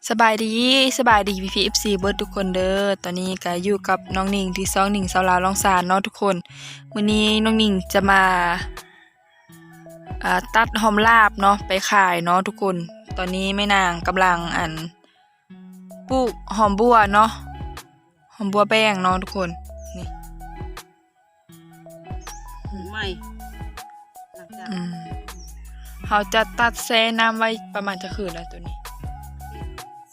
ສະບາຍດີ ສະບາຍດີ ພີ່ໆ ເອັຟຊີ ເບິດທຸກຄົນເດີ. ຕອນນີ້ກະຢູ່ກັບນ້ອງໜິງທີ່ຊ່ອງໜິງສາວລາວລອງຊານເນາະທຸກຄົນ. ມື້ນີ້ນ້ອງໜິງຈະມາ ເອີ ຕັດຫອມລາບເນາະ ໄປຂາຍເນາະທຸກຄົນ. ຕອນນີ້ແມ່ນາງກຳລັງ ອັນ ປູກຫອມບົ່ວເນາະ ຫອມບົ່ວແປ້ງເນາະທຸກຄົນ. ນີ້ ປູກໃໝ່ ຫຼັງຈາກ ອືມ ເຮົາຈະຕັດແຊ່ນ້ຳໄວ້ປະມານຈັກຄືນລະໂຕນີ້?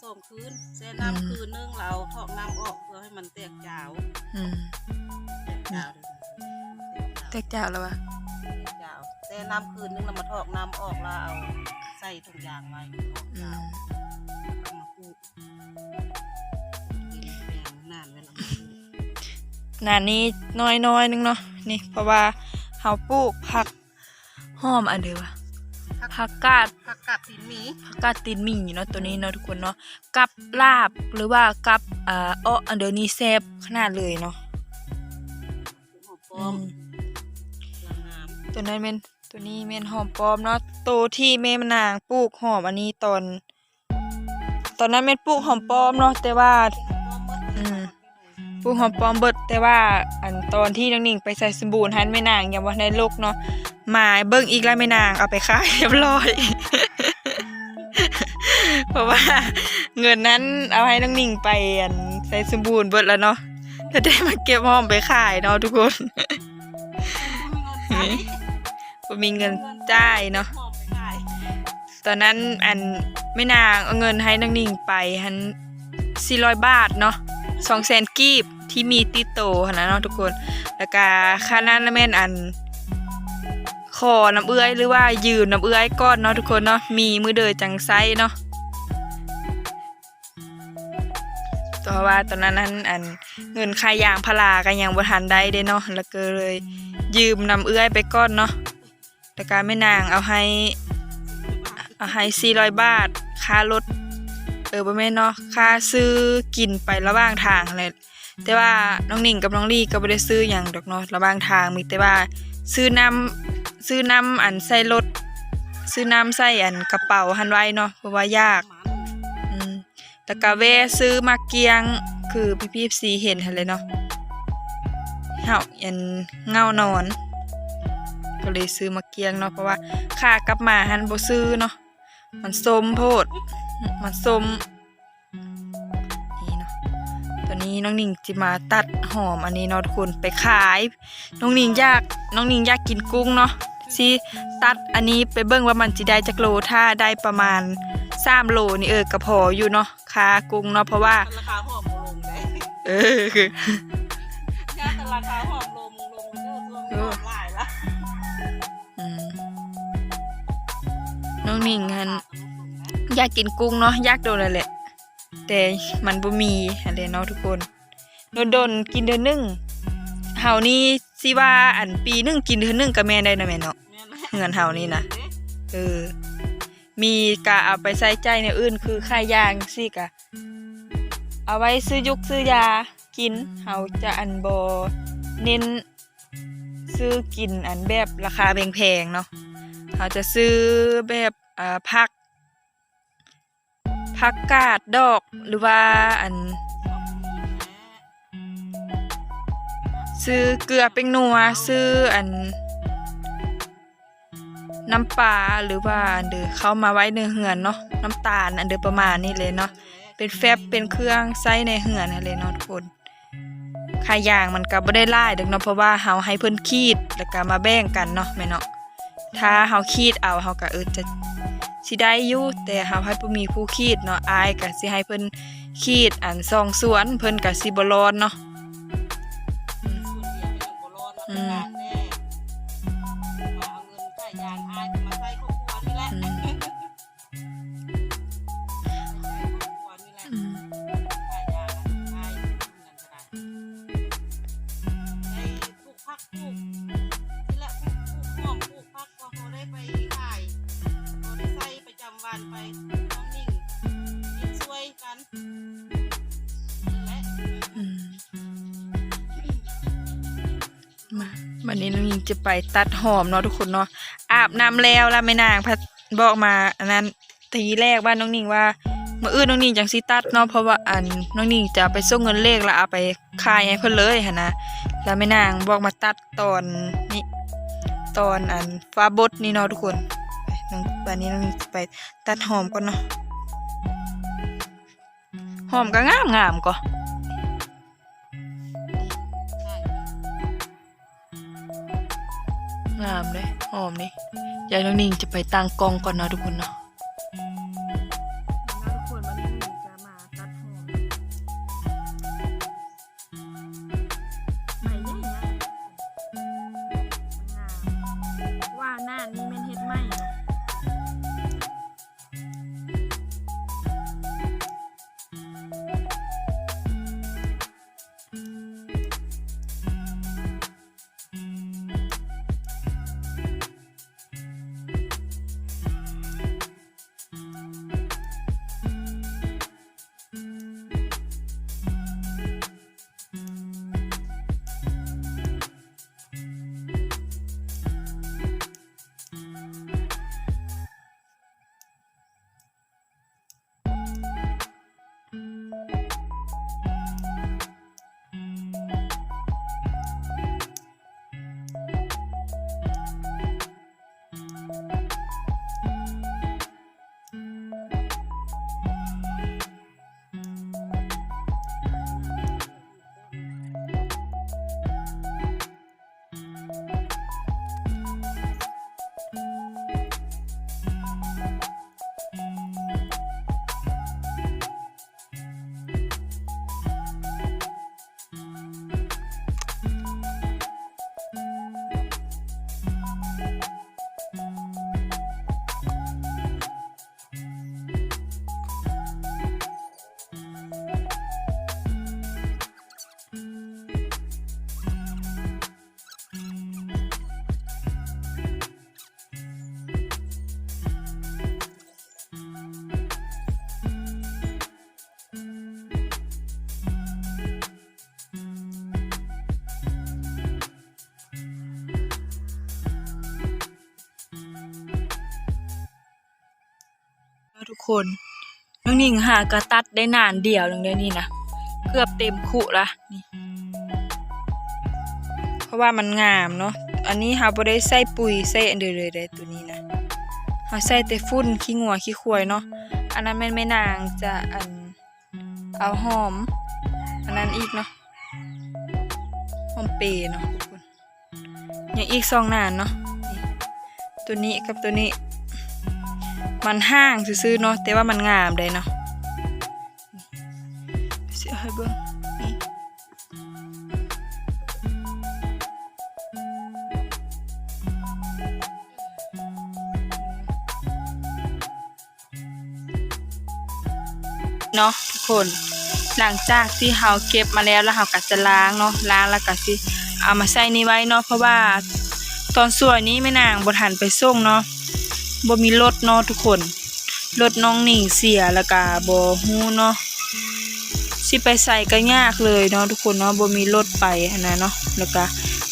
ສອງຄືນ ແຊ່ນ້ຳ ອືມ ຄືນໜຶ່ງ ແລ້ວເອົາຖອກນ້ຳອອກເພື່ອໃຫ້ມັນແຕກຈາວ. ອືມ ແຕກຈາວ ແຕກຈາວແລ້ວຫວາ? ແຕກຈາວ ແຊ່ນ້ຳຄືນໜຶ່ງ ແລ້ວມາຖອກນ້ຳອອກ ແລ້ວເອົາໃສ່ຖົງຢາງໄວ້. ອືມ ເອົາມາປູກ ໜ້ານີ້ນ້ອຍໆ ໜຶ່ງເນາະ ນີ້ ເພາະວ່າເຮົາປູກຜັກຫອມ ອັນໃດຫວາ ຜັກ ຜັກກາດ ຜັກກາດຕີນໝີ ຜັກກາດຕີນໝີເນາະ ໂຕນີ້ເນາະທຸກຄົນເນາະ ກັບລາບ ຫຼືວ່າກັບ ເອີ ເອາະ ອັນໃດນີ້ແຊບຂະໜາດເລີຍເນາະ. ຫອມປ້ອມ ອືມ ກຳລັງງາມ ໂຕນັ້ນແມ່ນ ໂຕນີ້ແມ່ນຫອມປ້ອມເນາະ ໂຕທີ່ແມ່ນາງປູກຫອມອັນນີ້ຕອນ ຕອນນັ້ນແມ່ນປູກຫອມປ້ອມເນາະ ແຕ່ວ່າ ອືມ ປູກຫອມປ້ອມເບິດ ແຕ່ວ່າ ອັນ ຕອນທີ່ນ້ອງໜິງໄປໄຊສົມບູນຫັ້ນ ແມ່ນາງຍັງບໍ່ທັນໄດ້ລົກເນາະ ມາເບິ່ງອີກແລ້ວ ແມ່ນາງເອົາໄປຂາຍຮຽບຮ້ອຍ ເພາະວ່າເງິນນັ້ນເອົາໃຫ້ນ້ອງໜິງໄປ ອັນ ໄຊສົມບູນເບິດແລ້ວເນາະ ແລ້ວໄດ້ມາເກັບຫອມໄປຂາຍເນາະທຸກຄົນ. ບໍ່ມີເງິນຈ່າຍເນາະ ຕອນນັ້ນ ອັນ ແມ່ນາງເອົາເງິນໃຫ້ນ້ອງໜິງໄປຫັ້ນ ສີ່ຮ້ອຍບາດເນາະ ສອງແສນກີບ ທີ່ມີຕິດໂຕຫັ້ນນະເນາະທຸກຄົນ. ແລ້ວກະຄ່ານັ້ນລະແມ່ນ ອັນ ຂໍນຳເອື້ອຍ ຫຼືວ່າຢືມນຳເອື້ອຍກ່ອນເນາະທຸກຄົນເນາະ ມີມື້ເດີຈັ່ງໃຊ້ເນາະ. ເພາະວ່າຕອນນັ້ນຫັ້ນ ອັນ ເງິນຄ່າຢາງພາລາກະຍັງບໍ່ທັນໄດ້ເດ້ເນາະ ແລ້ວກະເລີຍຢືມນຳເອື້ອຍໄປກ່ອນເນາະ. ແລ້ວກະແມ່ນາງເອົາໃຫ້ ເອົາໃຫ້ສີ່ຮ້ອຍບາດ ຄ່າລົດ ເອີ ບໍ່ແມ່ນເນາະ ຄ່າຊື້ກິນໄປລະຫວ່າງທາງຫັ້ນແຫຼະ. ແຕ່ວ່ານ້ອງໜິງກັບນ້ອງລີກະບໍ່ໄດ້ຊື້ຫຍັງດອກເນາະ ລະຫວ່າງທາງ ມີແຕ່ວ່າຊື້ນ້ຳ ຊື້ນ້ຳ ອັນ ໃສ່ລົດ ຊື້ນ້ຳໃສ່ ອັນ ກະເປົາຫັ້ນໄວ້ເນາະ ເພາະວ່າຢາກ ອືມ ແລ້ວກະແວ່ຊື້ໝາກກ້ຽງ ຄືພີ່ໆ ເອັຟຊີ ເຫັນຫັ້ນແຫຼະເນາະ ເຮົາ ອັນ ເຫງົານອນ ກະເລີຍຊື້ໝາກກ້ຽງເນາະ ເພາະວ່າຂາກັບມາຫັ້ນບໍ່ຊື້ເນາະ ມັນສົ້ມໂພດ ມັນສົ້ມ. ນີ້ເນາະ ຕອນນີ້ນ້ອງໜິງຊິມາຕັດຫອມອັນນີ້ເນາະທຸກຄົນ ໄປຂາຍ. ນ້ອງໜິງຢາກ ນ້ອງໜິງຢາກກິນກຸ້ງເນາະ ຊິຕັດອັນນີ້ໄປເບິ່ງວ່າມັນຊິໄດ້ຈັກໂລ ຖ້າໄດ້ປະມານສາມໂລນີ້ ເອີ ກະພໍຢູ່ເນາະ ຄ່າກຸ້ງເນາະ ເພາະວ່າ ລາຄາຫອມບໍ່ລົງເດ້ ເອີ ຢ້ານແຕ່ລາຄາຫອມລົງ ລົງເດີ ຊ່ວງນີ້ຫອມຫຼາຍລະ. ອືມ ນ້ອງໜິງຫັ້ນຢາກກິນກຸ້ງເນາະ ຢາກໂດນແລ້ວແຫຼະ ແຕ່ມັນບໍ່ມີຫັ້ນແຫຼະເນາະທຸກຄົນ ດົນໆ ກິນເທື່ອໜຶ່ງ. ເຮົານີ້ຊິວ່າ ອັນ ປີໜຶ່ງກິນເທື່ອໜຶ່ງກະແມ່ນໄດ້ນະແມ່ເນາະ ແມ່ນແຫຼະ ເຮືອນເຮົານີ້ນະ ເອີ ມີກະເອົາໄປໃຊ້ຈ່າຍແນວອື່ນ ຄືຂາຍຢາງຊີ້ກະ ເອົາໄວ້ຊື້ຍຸກຊື້ຢາກິນ ເຮົາຈະ ອັນ ບໍ່ເນັ້ນຊື້ກິນ ອັນ ແບບລາຄາແພງໆ ເນາະ ເຮົາຈະຊື້ແບບ ເອີ ຜັກ ຜັກກາດດອກ ຫຼືວ່າ ອັນ ຊື້ເກືອແປ້ງນົວ ຊື້ ອັນ ນ້ຳປາ ຫຼືວ່າ ອັນ ເດີ ເຂົ້າມາໄວ້ໃນເຮືອນເນາະ ນ້ຳຕານ ອັນ ເດີ ປະມານນີ້ເລີຍເນາະ ເປັນແຟັບ ເປັນເຄື່ອງໃຊ້ໃນເຮືອນຫັ້ນແຫຼະເນາະທຸກຄົນ. ຄ່າຢາງມັນກະບໍ່ໄດ້ຫຼາຍດອກເນາະ ເພາະວ່າເຮົາໃຫ້ເພິ່ນຂີດ ແລ້ວກະມາແບ່ງກັນເນາະ ແມ່ນເນາະ. ຖ້າເຮົາຂີດເອົາ ເຮົາກະ ເອີ ຈະ ຊິໄດ້ຢູ່ ແຕ່ເຮົາພັດບໍ່ມີຜູ້ຂີດເນາະ ອ້າຍກະຊິໃຫ້ເພິ່ນຂີດ ອັນ ສອງສ່ວນ ເພິ່ນກະຊິບໍ່ລອນເນາະ. ອືມ ອືມ ອືມ ອືມ ໄດ້ປູກຜັກປູກ ນີ້ແຫຼະ ປູກ ປູກຫອມ ປູກຜັກ ກໍພໍໄດ້ໄປຂາຍ ພໍໄດ້ໃຊ້ປະຈຳວັນໄປ ນ້ອງໜິງເຮັດຊ່ວຍກັນ ນີ້ແຫຼະ ອືມ. ມາ ບັດນີ້ນ້ອງໜິງຈະໄປຕັດຫອມເນາະທຸກຄົນເນາະ ອາບນ້ຳແລ້ວລະ ແມ່ນາງພັດບອກມາ ອັນນັ້ນ ທີແລກວ່ານ້ອງໜິງວ່າ ມື້ອື່ນນ້ອງນິງຈັ່ງຊິຕັດເນາະ ເພາະວ່າ ອັນ ນ້ອງນິງຈະໄປສົ່ງເງິນເລກ ແລ້ວເອົາໄປຂາຍໃຫ້ເພິ່ນເລີຍຫັ້ນນະ. ແລ້ວແມ່ນາງບອກມາຕັດຕອນນີ້ ຕອນ ອັນ ຟ້າບົດນີ້ເນາະທຸກຄົນ. ບາດນີ້ນ້ອງນິງໄປຕັດຫອມກ່ອນເນາະ. ຫອມກໍງາມໆ ກໍ ງາມເດ້ ຫອມນີ້. ດຽວນ້ອງນິງຈະໄປຕັ້ງກ້ອງກ່ອນເນາະທຸກຄົນເນາະ. ທຸກຄົນ ບາດນີ້ນ້ອງນິງຈະມາຕັດຫອມ ໃໝ່ໃຫຍ່ໆ ງາມ. ວ່າໜ້ານີ້ແມ່ນເຮັດໃໝ່ເນາະ. ເນາະທຸກຄົນ ນ້ອງນິງຫາກະຕັດໄດ້ໜານດຽວໜຶ່ງເດ້ນີ້ນະ ເກືອບເຕັມຄຸລະນີ້ ເພາະວ່າມັນງາມເນາະ. ອັນນີ້ເຮົາບໍ່ໄດ້ໃສ່ປຸ໋ຍໃສ່ອັນເດີເລີຍເດ້ ໂຕນີ້ນະ ເຮົາໃສ່ແຕ່ຝຸ່ນຂີ້ງົວຂີ້ຄວາຍເນາະ. ອັນນັ້ນແມ່ນແມ່ນາງຈະ ອັນ ເອົາຫອມ ອັນນັ້ນອີກເນາະ ຫອມເປເນາະທຸກຄົນ. ຍັງອີກສອງໜານເນາະ ໂຕນີ້ກັບໂຕນີ້ ມັນຫ່າງຊື່ໆເນາະ ແຕ່ວ່າມັນງາມໄດ໋ເນາະ. ຊິເອົາໃຫ້ເບິ່ງ ນີ້ ເນາະທຸກຄົນ. ຫຼັງຈາກທີ່ເຮົາເກັບມາແລ້ວ ແລ້ວເຮົາກໍຈະລ້າງເນາະ ລ້າງແລ້ວກໍຊິເອົາມາໃສ່ນີ້ໄວ້ເນາະ ເພາະວ່າຕອນສວຍນີ້ແມ່ນາງບໍ່ທັນໄປສົ່ງເນາະ ບໍ່ມີລົດເນາະທຸກຄົນ. ລົດນ້ອງໜິງເສຍ ແລ້ວກະບໍ່ຮູ້ເນາະ ຊິໄປໃສກະຍາກເລີຍເນາະທຸກຄົນເນາະ ບໍ່ມີລົດໄປຫັ້ນນະເນາະ. ແລ້ວກະ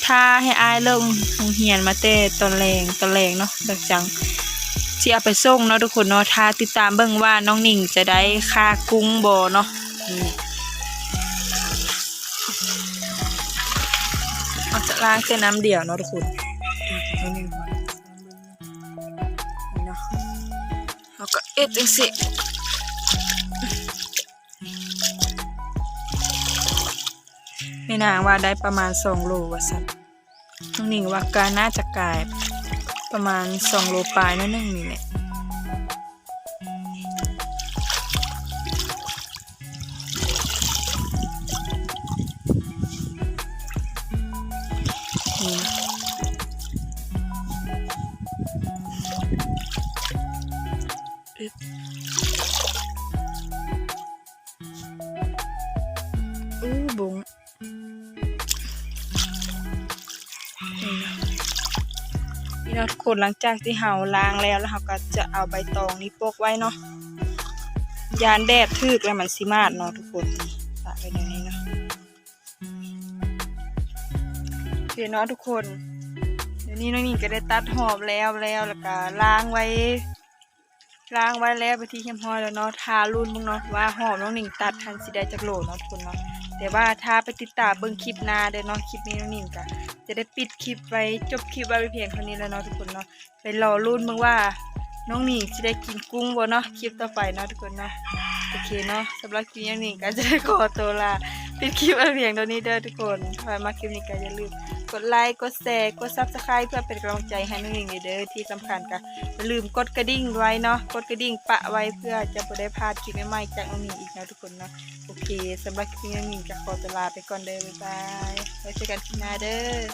ຖ້າໃຫ້ອ້າຍເລີກໂຮງຮຽນມາແຕ່ຕອນແລງ ຕອນແລງເນາະ ແລ້ວຈັ່ງຊິເອົາໄປສົ່ງເນາະທຸກຄົນເນາະ. ຖ້າຕິດຕາມເບິ່ງວ່ານ້ອງໜິງຈະໄດ້ຄ່າກຸ້ງບໍ່ເນາະ. ນີ້ ເຮົາຈະລ້າງແຕ່ນ້ຳດຽວເນາະທຸກຄົນ ນີ້ເນາະ ເຮົາກໍເຮັດຈັ່ງຊີ້ ແມ່ນາງວ່າໄດ້ປະມານສອງໂລວ່າຊັ້ນ ນ້ອງໜິງວ່າກໍໜ້າຈະກາຍປະມານສອງໂລປາຍໜ້ອຍໜຶ່ງນີ້ແຫຼະ. ນີ້ນະ ອູ້ ບົ້ງ ນີ້ເນາະ ນີ້ເນາະທຸກຄົນ. ຫຼັງຈາກທີ່ເຮົາລ້າງແລ້ວ ແລ້ວເຮົາກໍຈະເອົາໃບຕອງນີ້ປົກໄວ້ເນາະ ຢ້ານແດດຖືກແລ້ວມັນຊິມາດເນາະທຸກຄົນ. ນີ້ ປະໄວ້ແນວນີ້ເນາະ ໂອເຄເນາະທຸກຄົນ. ດຽວນີ້ນ້ອງໜິງກໍໄດ້ຕັດຫອມແລ້ວ ແລ້ວ ແລ້ວກໍລ້າງໄວ້ ລ້າງໄວ້ແລ້ວເປັນທີ່ຮຽບຮ້ອຍແລ້ວເນາະ. ຖ້າລຸ້ນເບິ່ງເນາະວ່າຫອມນ້ອງໜິງຕັດຫັ້ນຊິໄດ້ຈັກໂລເນາະທຸກຄົນເນາະ. ແຕ່ວ່າຖ້າໄປຕິດຕາມເບິ່ງຄລິບໜ້າເດີເນາະ, ຄລິບນີ້ນ້ອງໜິງກະຈະໄດ້ປິດຄລິບໄວ້ ຈົບຄລິບໄວ້ພຽງເທົ່ານີ້ແລ້ວເນາະທຸກຄົນເນາະ. ໄປລໍລຸ້ນເບິ່ງວ່ານ້ອງໜິງຊິໄດ້ກິນກຸ້ງບໍ່ເນາະ ຄລິບຕໍ່ໄປເນາະທຸກຄົນເນາະ. ໂອເຄເນາະ, ສຳລັບຄລິບນີ້ນ້ອງໜິງກໍຈະໄດ້ຂໍຕົວລາ ປິດຄລິບໄວ້ພຽງເທົ່ານີ້ເດີທຸກຄົນ. ຖ້າໃຜມັກຄລິບນີ້ກໍຢ່າລືມກົດໄລ ກົດແຊ ກົດ Subscribe ເພື່ອເປັນກຳລັງໃຈໃຫ້ນ້ອງໜິງເດີ. ທີ່ສຳຄັນກໍຢ່າລືມກົດກະດິ່ງໄວ້ເນາະ, ກົດກະດິ່ງປະໄວ້ເພື່ອຈະບໍ່ໄດ້ພາດຄລິບໃໝ່ໆຈາກນ້ອງໜິງອີກເນາະທຸກຄົນເນາະ. ໂອເຄ, ສຳລັບຄລິບນີ້ນ້ອງໜິງກໍຂໍຕົວລາໄປກ່ອນເດີ. ບາຍບາຍ, ໄວ້ເຈີກັນຄລິບໜ້າເດີ.